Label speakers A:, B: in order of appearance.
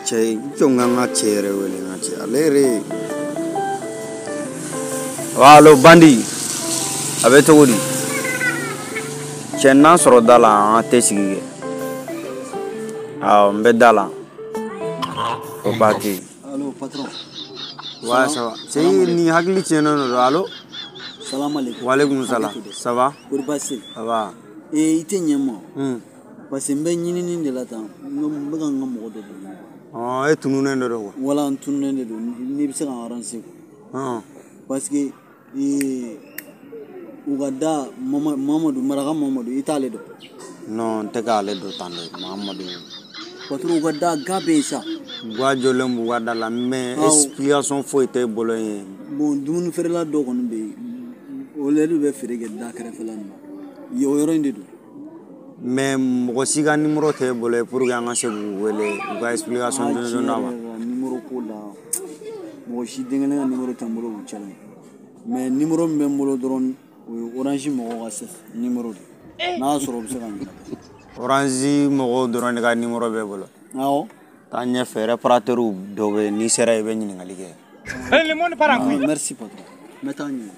A: Cɛ jɔn ka n ka cɛ yɛrɛ wele n ka cɛ ale yɛrɛ. Allo bandi a bɛ cogo di? Cɛ n'an sɔrɔ da la an tɛ sigi kɛ. Awɔ n bɛ da la. O ba tɛ yen.
B: Allo patron.
A: Ouais, ça va. Cɛ nin hakili tiɲɛnen don. Allo.
B: Salam alaikum.
A: Waaleykum salam. Ça va?
B: Kori baasi tɛ?
A: Ça va.
B: Ee i tɛ ɲɛ n ma. Parce que n bɛ ɲinini de la tan, n bɛ ka n ka mɔgɔ dɔ dɛmɛ.
A: Ɔn e tununnen de don quoi.
B: Wala n tununnen de don, n'i bɛ se ka n renseigner quoi. Parce que u ka da Mamadu Maraka Mamadu i t'ale dɔn.
A: Non n tɛ k'ale dɔn tan dɛ Mamadu.
B: Patron u ka da ga bɛ yen sa.
A: Ga jɔlen b'u ka da la mais explication foyi t'e bolo yen.
B: Bon dumuni feerela dɔ kɔni bɛ yen, olu de bɛ feere kɛ da kɛrɛfɛla nin na. Yen o yɔrɔ in de don.
A: Mais mɔgɔ si ka numéro t'e bolo pour que an ka se k'u wele u ka explication jɔnjɔn d'a ma.
B: Numéro ko la mɔgɔ si den kelen ka numéro tɛ n bolo u cɛla. Mais numéro min bɛ n bolo dɔrɔn o ye Orange mɔgɔw ka numéro de ye. N'a y'a sɔrɔ u bɛ se ka ɲɛnabɔ.
A: Orange mɔgɔw dɔrɔn de ka numéro b'e bolo.
B: Awɔ.
A: Taa ɲɛfɛ réparateur dɔ bɛ yen n'i sera i bɛ ɲininkali kɛ.
B: Merci patron. N bɛ taa ɲini.